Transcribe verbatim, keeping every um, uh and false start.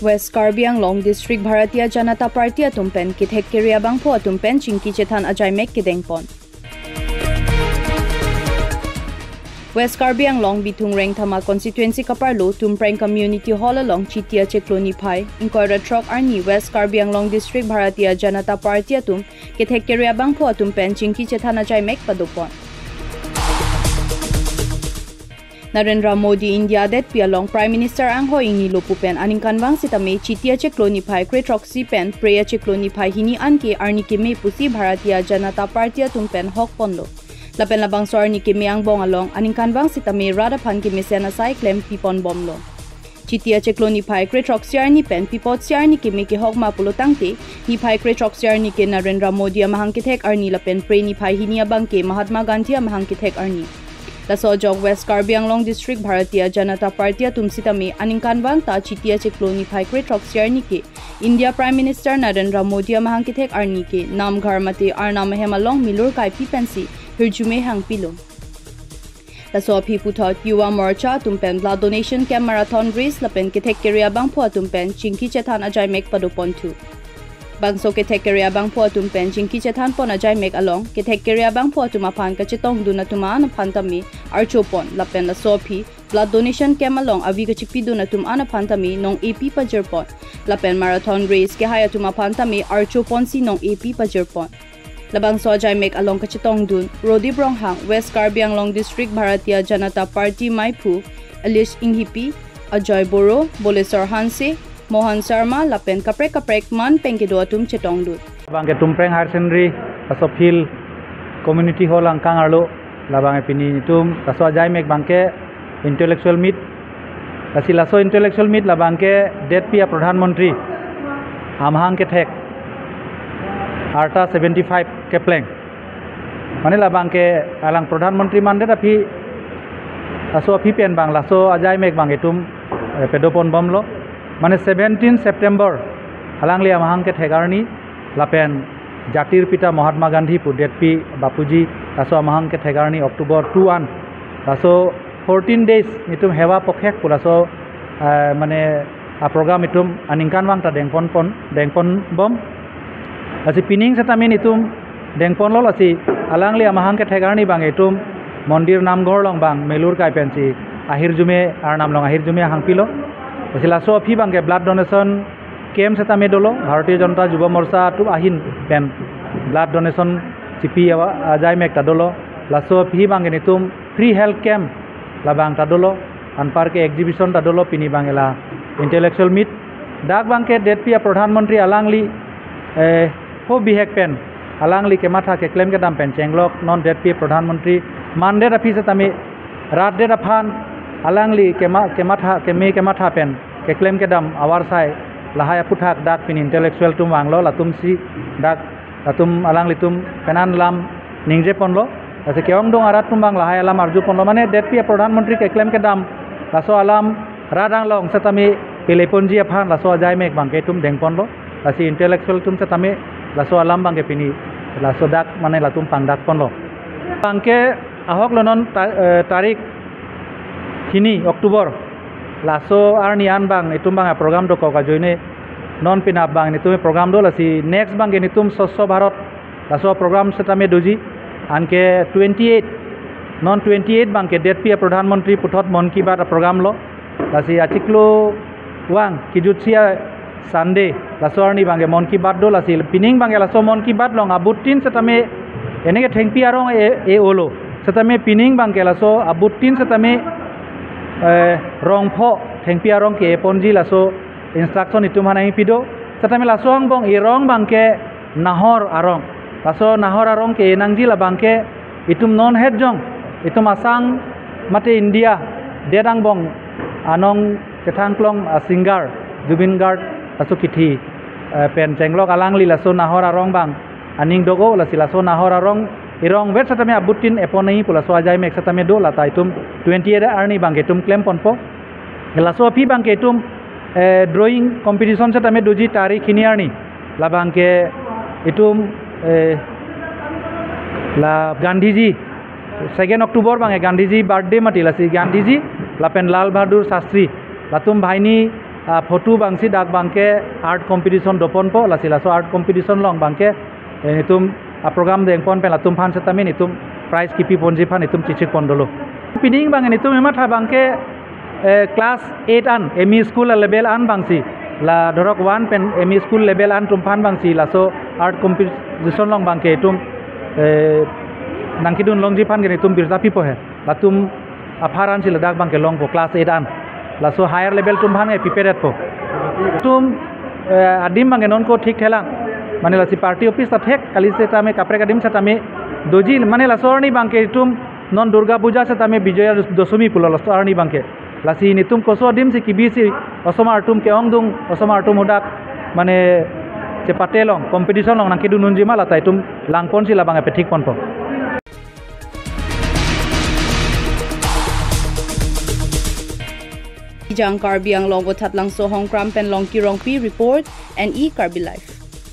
West Karbi Anglong District Bharatiya Janata Party atum pen kethek kere abangphu atum pen chingki chethan ajaimek kedengpon. West Karbi Anglong Bithung Rengthama Constituency kaparlo Tumpreng Community Hall along Chiti achiklo niphai ingkoi ra throk arni West Karbi Anglong District Bharatiya Janata Party atum kethek kere abangphu atum pen chingki chethan ajaimek padopon. Narendra Modi India adetpi along Prime Minister anghoi ingnilo pu pen aningkanvang sitame Chiti achiklo niphai kre throksi pen Phre achiklo niphai hini anke arni keme pusi Bharatiya Janata Party atum pen hokponlo. Lapen labangso arni keme angbong along aningkanvang sitame rat aphan kemesen asai klem piponbomlo. Chiti achiklo niphai kre throksi arni pen pi apotsi arni keme kehok ma pulo tangte, niphai kre throksi arni ke Narendra Modi amahang kethek arni lapen Phre niphai hini abangke Mahatma Gandhi amahang kethek arni. Laso ajok West Karbi Anglong District Bharatiya Janata Party atum sitame aningkanvang ta Chiti achiklo niphai kre throksi arni ke India Prime Minister Narendra Modi amahang kethek arni ke Namghar mate Arnam ahem along milur kaipi pensi hirjume hangpilo. Laso aphi puthot Yuva Morcha atum pen blood donation camp, marathon race lapen kethek kere abangphu atum pen chingki chethan ajaimek padoponthu. Bangso kethek kere abangphu atum pen chingki chethanpon ajaimek along kethek kere abangphu atum aphan kachetongdun atum an aphan tame archopon lapen laso aphi blood donation camp along avi kachipidun atum an aphan tame nong-epi pajirpon lapen marathon race kehai atum aphan tame archoponsi nong-epi pajirpon. Labangso ajaimek along kachetongdun Rodip Ronghang, West Karbi Anglong District Bharatiya Janata Party maiphu, Alice Inghipi, Ajoy Boro, Bolesor Hanse, Mohan Sharma lapen kaprek kaprek man pen kedo atum chetongdun. Labangke Tumpreng Higher Secondary laso field community hall angkang arlo labang pini itum laso ajaimek abangke intellectual meet. Lasi laso intellectual meet labangke detpi a Pradhan Mantri amahang kethek arta seventy five kepleng. Mane labangke alang Pradhan Mantri mandet aphi, laso aphi pen abang laso ajaimek abang itum, eh, padoponbomlo. Mane seventeen September alangli amahang kethek arni lapen Jatir Pita Mahatma Gandhi pu detpi Bapuji laso amahang kethek arni October two an. Laso fourteen days itum hewa pokhek pu laso, eh, mane a program itum aningkanvang ta dengponpon, dengponbom. Lasi pining sitame itum dengponlo, lasi alangli amahang kethek arni abang itum mondir namghor along abang milur kai pensi ahirjume, Arnam along ahirjume hangpilo. Lasi laso aphi abangke blood donation camp sitame dolo, Bharatiya Janata Yuva Morcha atum ahin pen blood donation chipi awa ajaimek ta dolo. Laso aphi abangke itum free health camp labang ta dolo, anparke exhibition ta dolo, pini abang la intellectual meet. Dak abangke detpi a Pradhan Mantri alangli, eh, ho bihek pen alangli kematha keklem kedam pen chenglok non detpi a Pradhan Mantri mandet aphi sitame rat det aphan alangli kema-, kematha, keme kematha pen keklem kedam avarsai lahai aphuthak dak pini intellectual atum vanglo, latumsi dak latum alanglitum penan alam ningjeponlo. Lasi ke-ongdung arat atum abang lahai alam arjuponlo, mane detpi a Pradhan Mantri keklem kedam laso alam rat anglong sitame peleponji aphan laso ajaimek abangke itum dengponlo. Lasi intellectual atum sitame laso alam abangke pini laso dak mane latum pangdakponlo. Abangke ahok lo non ta-, eh, tarik hini October. Laso arni an abang itum abang a program dokok ajoine non penap abang itum program do, lasi next abangke itum Swachh Bharat laso program sitame doji, anke twenty eight, non twenty eight abangke detpi a Pradhan Mantri puthot Mann Ki Baat a program lo. Lasi achiklo vang kejutsi a Sunday, laso arni abangke Mann Ki Baat do, lasi pining abangke laso Mann Ki Baat along abuttin sitame eneke thengpi arong e, e-olo. Sitame pining abangke laso abuttin sitame, eh, rongpho thengpi arong ke-eponji laso instruction itum aphan nangpido. Sitame laso angbong erong abangke Nahor arong. Laso Nahor arong ke-e nangji labangke itum non het jong, itum Assam mate India det angbong anong kethang klong a singer Zubeen Garg laso kithi, eh, pen chenglok alangli laso Nahor arong abang aning dok-o, lasi laso Nahor arong erong vet sitame abuttin epon nangji pu laso ajaimek sitame do, lata itum twenty eight arni abangke itum klemponpo. Laso aphi abangke itum, eh, drawing competition sitame doji tarik hini arni. Labangke itum, eh, la Gandhiji, second October abangke Gandhiji birthday mati, lasi Gandhiji lapen Lal Bahadur Shastri, latum banghini Ah, photo abangsi dak abangke art competition doponpo, lasi laso art competition along abangke, eh, netum a-program dengpon pen latum aphan setame netum prize kipiponji aphan netum chechikpon dolo. Pining abang netum ematha abangke, eh, class eight an, M E school level an abangsi, la dorok one pen M E school level an atum aphan abangsi laso art competition along abangke netum, eh, nangkedun longji aphan ke netum birta pipo he. Latum apharan si ladak abangke longpo class eight an. Laso higher level atum aphan ke piperetpo. Netum, eh, adim abangke non ko thik thelang. Mane lasi party office ta thek, kali setame kaprek adim setame doji, mane laso arni abangke netum non Durga Puja setame Bijoya Dashami pulo laso arni abangke. Lasi netum koso adim si kebisi osomar atum ke-ongdung, osomar atum hadak mane chepate along, competition along nangkedun unji ma lata netum langponsi labang epethikponpo. Ijang Karbi Anglong Vothatlangso Hongkram pen Longki Rongpi report, N E Karbi Live.